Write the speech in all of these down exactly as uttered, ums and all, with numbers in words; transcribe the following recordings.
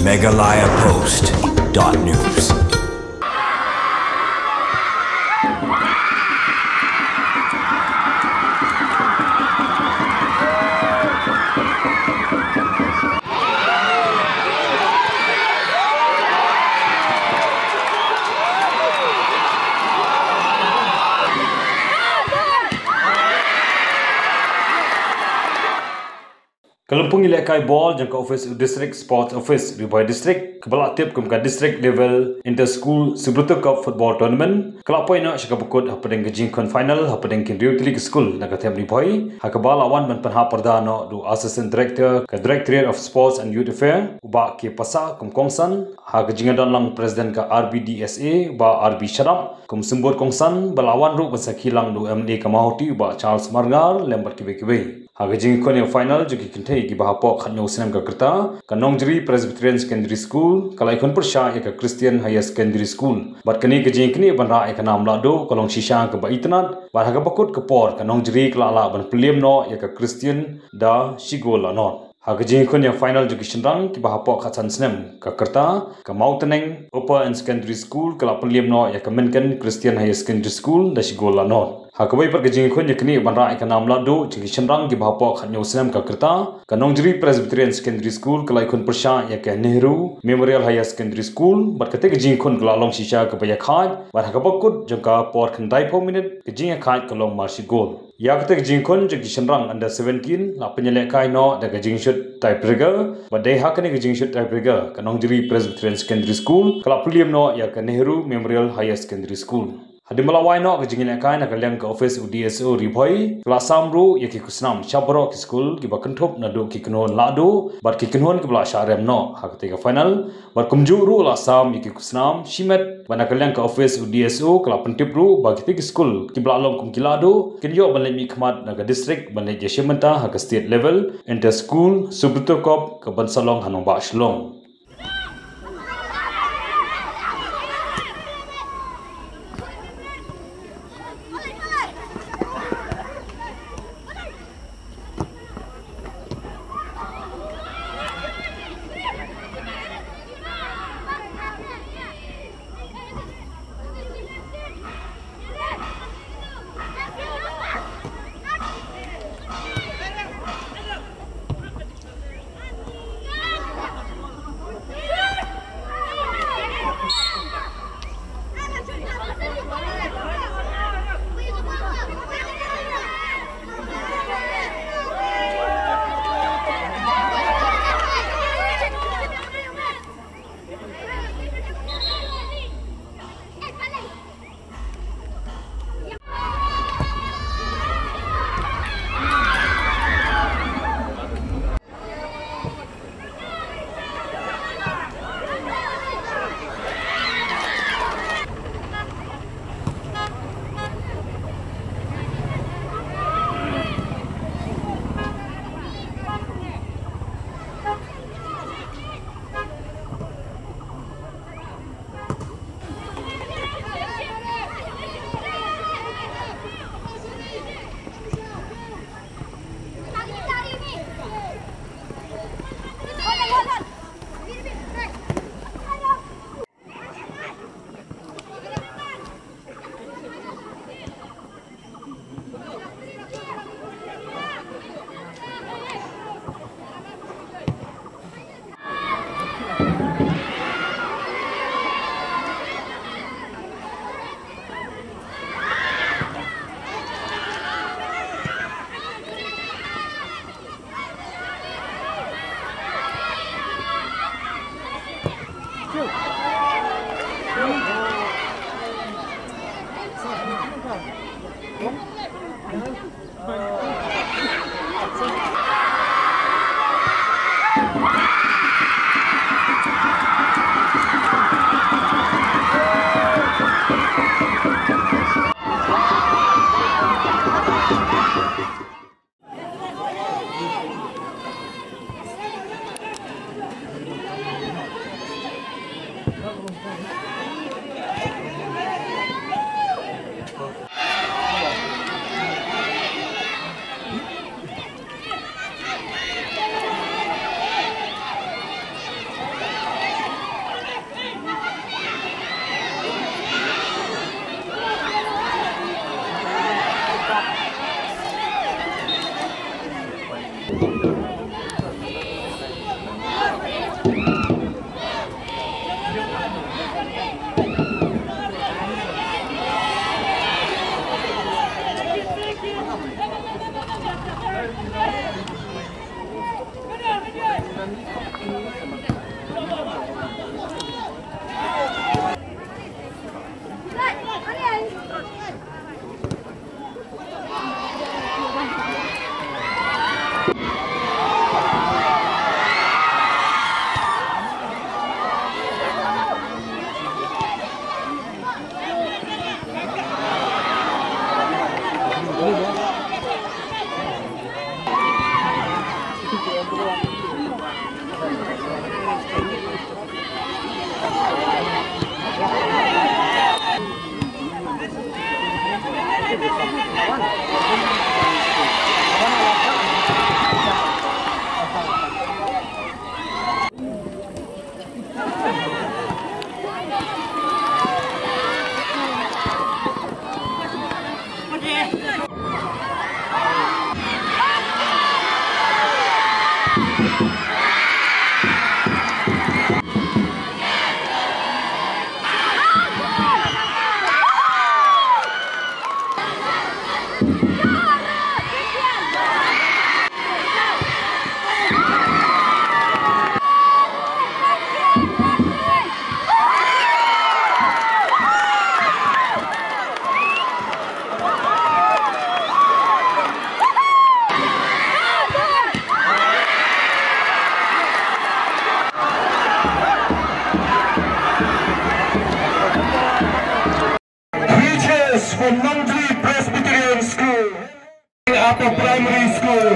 Meghalaya Post dot news. Ka lympung ïalehkai ball jong ka office District Sports Office, Ri Bhoi District, kaba la tip kum ka District Level Inter School Subroto Cup Football Tournament, ka la poi noh sha kaba kut hapdeng ka jingkhun final hapdeng ki hynriew tylli ki skul na ka them Ri Bhoi, ha kaba la wan ban pynhap pyrda noh da u Assistant Director ka Directorate of Sports and Youth Affairs, u Bah K Passah kum kongsan, ha ka jingdon lang President ka R B D S A, u Bah R B Shadap, kum symbud kongsan, ba la wan ruh ban sakhi lang da u M L A ka Mawhati, u Bah Charles Marngar, lem bad kiwei kiwei. Ha ka jingkhun ïa final jong ki kynthei kiba hapoh khathynñiew snem ka rta, ka Nongjri Presbyterian Secondary School ka la ïakhun pyrshah ïa ka Christian Higher Secondary School. Bad kane ka jingïaknieh ban rah ïa ka nam lahduh ka long shisha kaba itynnad, bad ha kaba kut ka por ka Nongjri ka la lah ban pynliem noh ïa ka Christian da shi gol la nod. Ha ka jingïakhun ïa final jong ki shynrang kiba hapoh khatsan snem ka rta, ka Mawtneng Upper and Secondary School ka la pynliem noh ïa ka Mynken Christian Higher Secondary School da shi gol la nod. Ha kawei pat ka jingïakhun ïaknieh ban rah ïa ka nam lahduh jong ki shynrang kiba hapoh khathynñiew snem ka rta, ka Nongjri Presbyterian Secondary School ka la ïakhun pyrshah ïa ka Nehru Memorial Higher Secondary School, bad kata ka jingïakhun ka la long shisha kaba ïakhaid, bad ha kaba kut jong ka por khyndai phew minit ka jingïakhaid ka long marshi gol. Ïa kata ka jingkhun jong ki shynrang under seventeen la pynïalehkai noh da ka jingshut tiebreaker, bad dei ha kane ka jingshut tiebreaker ka Nongjri Presbyterian Secondary School ka la pynliem noh ïa ka Nehru Memorial Higher Secondary School. Hadien ba la wai noh ka jingïalehkai na ka liang ka office u D S O Ri Bhoi, ka la sam ruh ïa ki khusnam sha baroh ki skul kiba kynthup naduh ki kynhun lahduh bad ki kynhun kiba la shah rem noh ha kata ka final. Bad kumjuh ruh la sam ïa ki khusnam shimet, bad na ka liang ka office u D S O ka la pyntip ruh ba kita ki skul kiba la long kum ki lahduh kin ïoh ban leit mihkhmat na ka district ban leit ïashim bynta ha ka state level Inter School Subroto Cup kaban sa long ha nongbah Shillong. Nongtri Presbyterian School, Upper Primary School,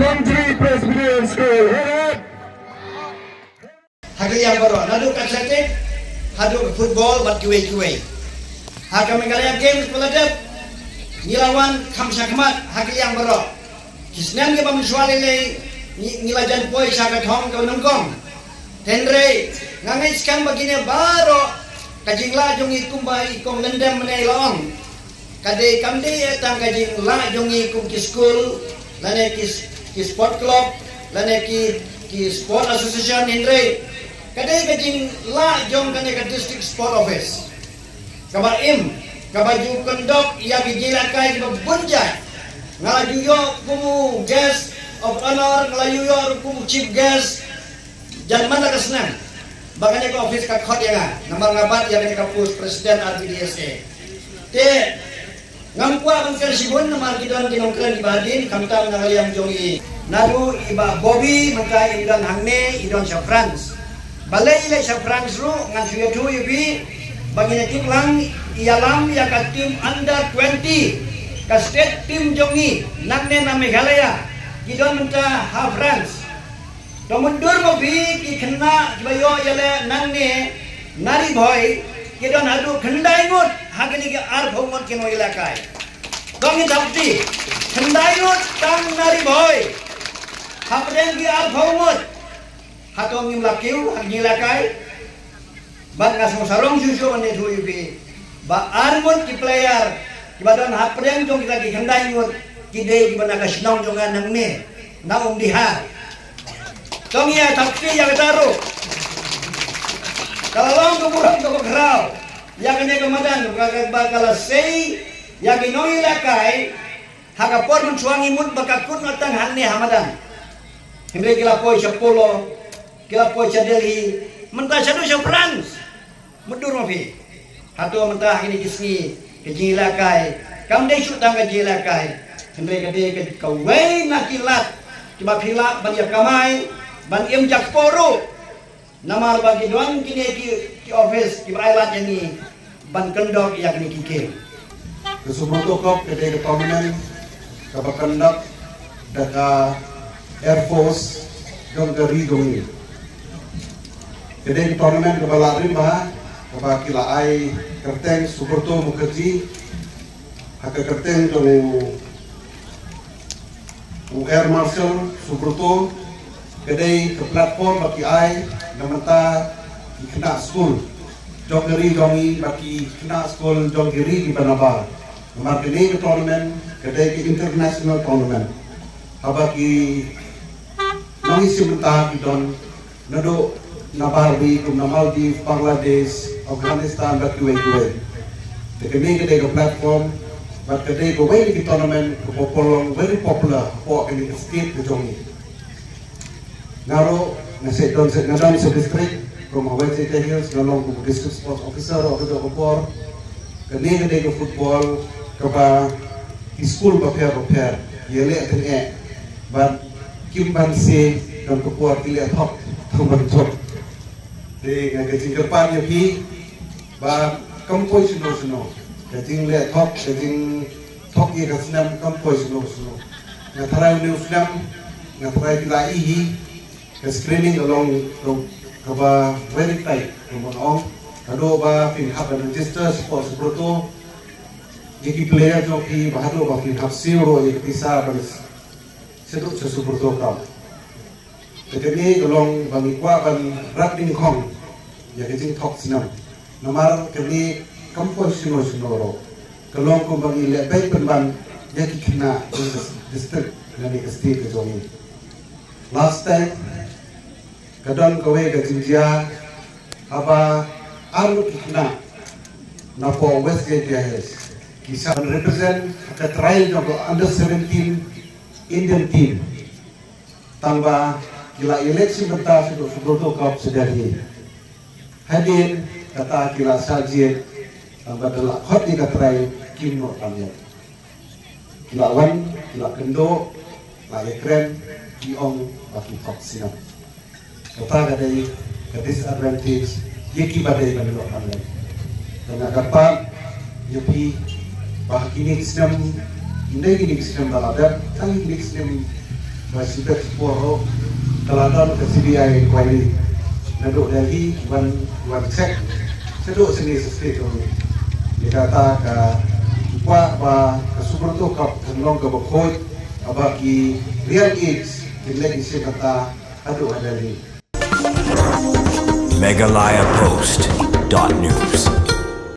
Nongtri Presbyterian School, ha ka liang baroh, naduh ka athletic haduh ka football bad kiwei kiwei. Ha ka Meghalaya Games ba la dep, ngi la wan kham shakhmat ha ka liang baroh. Ki snem kiba mynshuwa lei lei ngi, ngi la jan poi sha ka thong kaba nyngkong. Hynrei nga ngeit skhem ba kine baroh ka jinglah jong ngi kumba i kong Lyngdoh mynne i la ong. Ka dei, kam dei tang ka jinglah jong ngi kum ki skul, lane ki, ki sport club, lane ki, ki sport association, hynrei ka dei ka jinglah jong kane ka district sport office. Kaba im, kaba ju kyndok ïa ki jingïalehkai kiba bun jait. Nga la ju ïoh kum u guest of honor, nga la ju ïoh kum u chief guest. Jan man la ka snem ba kane ka office ka khot ïa nga, namar nga bat ïa kane ka post president R B D S A. Te ngam kwah ban kren shibun namar ki don ki nongkren kiba hadien, khamtam na ka liang jong i. Naduh i Bah Bobby mynta i don hangne, i don sha France. Balei i leit sha France ruh ngan shu ïathuh ïa phi ba ngin ïa tip lang, ïalam ïa ka team under twenty, ka state team jong ngi nangne na Meghalaya, ki don mynta ha France. To mutdur ma phi, ki khynnah kiba ïoh ïaleh nangne na Ri Bhoi ki don haduh khyndai ngut ha kine ki arphew ngut ki nongïalehkai. To ngin thap kti, khyndai ngut tang na Ri Bhoi hapdeng ki arphew ngut. Hato ngim la kiew ha ki jingïalehkai? Bad nga sngewsarong shuh shuh ban ïathuh ïa phi ba ar ngut ki player kiba don hapdeng jong kita ki khyndai ngut ki dei kiba na ka shnong jong nga nangne, na Umdihar. To ngin ïa thap kti ïa kata ruh. Ka la long ka burom kaba khraw ïa kane ka madan ba ka, ba ka la sei ïa ki nongïalehkai. Ha ka por mynshuwa ngi mut ba ka kut noh tang hangne ha madan. Hynrei ki la poi sha Polo, ki la poi sha Delhi, mynta shaduh sha France. Mutdur ma phi. Hato mynta ha kine ki sngi ka jingïalehkai kam dei shuh tang ka jingïalehkai, hynrei ka dei ka, kawei na ki lad kiba phi lah ban ïa kamai, ban im jakpoh ruh. Namar ba ki don kine ki, ki office kiba ai lad ïa ngi ban kyndok ïa kine ki game. Ka Subroto Cup ka dei ka tournament kaba kyndok da ka Air Force jong ka ri jong ngi. Ka dei ka tournament kaba la rim bha, kaba ki la ai kyrteng Subroto Mukherjee ha ka kyrteng jong u U Air Marshal Subroto. Ka dei ka platform ba ki ai na bynta ki khynnah skul jong ka ri jong ngi bad ki khynnah skul jong ki ri kiba nabar. Namar kane ka tournament ka dei ka international tournament. Haba ki nongïashim bynta ki don naduh nabar ri kum na Maldives, Bangladesh, Afghanistan bad kiwei kiwei. Te kane ka dei ka platform bad ka dei kawei na ki tournament kaba pynlong very popular hapoh kane ka state ka jong ngi. Nga ruh nga shu don, nga don sub district kum ha West Jaintia Hills, nga long kum district sports officer ruh ha kajuh ka por. Kane ka dei ka football kaba ki skul bapher bapher ki ïaleh tyngeh bad kim banse don ka por ki leh thok tang ban jop. Te nga ka jingkyrpad ïa phi ba kam poi shano shano, ka jingleh thok, ka jingthok ïa ka snem kam poi shano shano. Nga tharai une u snem, nga tharai phi la ïohi ka screening ka long kaba very tight, kumba nga ong. Haduh ba phin hap ban register sha Subroto ïa ki player jong phi, ba haduh ba phin hap siew ruh ïa ka pisa ban sdang sha Subroto Cup. Te kane ka long ba ngi kwah ban rat dyngkhong ïa ka jingthok snem. Namar kane kam poi shano shano ruh, ka long kumba ngi leh beit pynban ïa ki khynnah jong ka district lane ka state ka jong ngi. Last time ka don kawei ka jingjia haba arngut ki khynnah napoh West Jaintia Hills ki sa represent ha ka trial jong ka under seventeen Indian team. Tang ba ki la ïaleh shim bynta sha ka Subroto Cup sha Delhi. Hadien kata ki la shah jied, tang ba da la khot ïa ka trai kim noh tang ïa. Ki la wan, ki la kynduh, la ïakren, ki ong ba ki thok snem. Kata ka dei ka disadvantage ïa kiba dei ban ïoh tang ïa. Te nga kyrpad Ïa phi ba ha kine ki snem, ym dei kine ki snem ba la dep, tang kine ki snem ba shibit shipor ruh ka la don ka C B I inquiry naduh Delhi ki wan, ki wan check shaduh shane sha state ruh. Ïa kata ka kwah ba ka Subrata Cup kan long kaba khuid, kaba ki real age kin leit ïashim bynta haduh ha Delhi. Meghalaya Post dot news.